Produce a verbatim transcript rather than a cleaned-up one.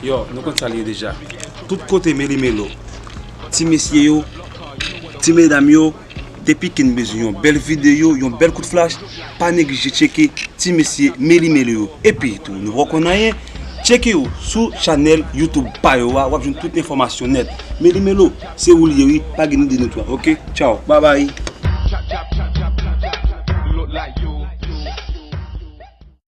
Yo, nou konn sa l ye deja. Tout kote Meli Melo, ti mesye yo, ti medam yo, depi ke n bezwen yon bèl videyo, yon bèl kout flach, pa neglije tcheke ti mesye Meli Melo yo. Epi tou, nou poko konn anyen, tcheke yo sou chanèl YouTube pa yo a, w ap jwenn tout enfòmasyon nèt. Meli Melo, se ou l ye wi, pa gen ni de nou twa, oke? Tchaw, babay.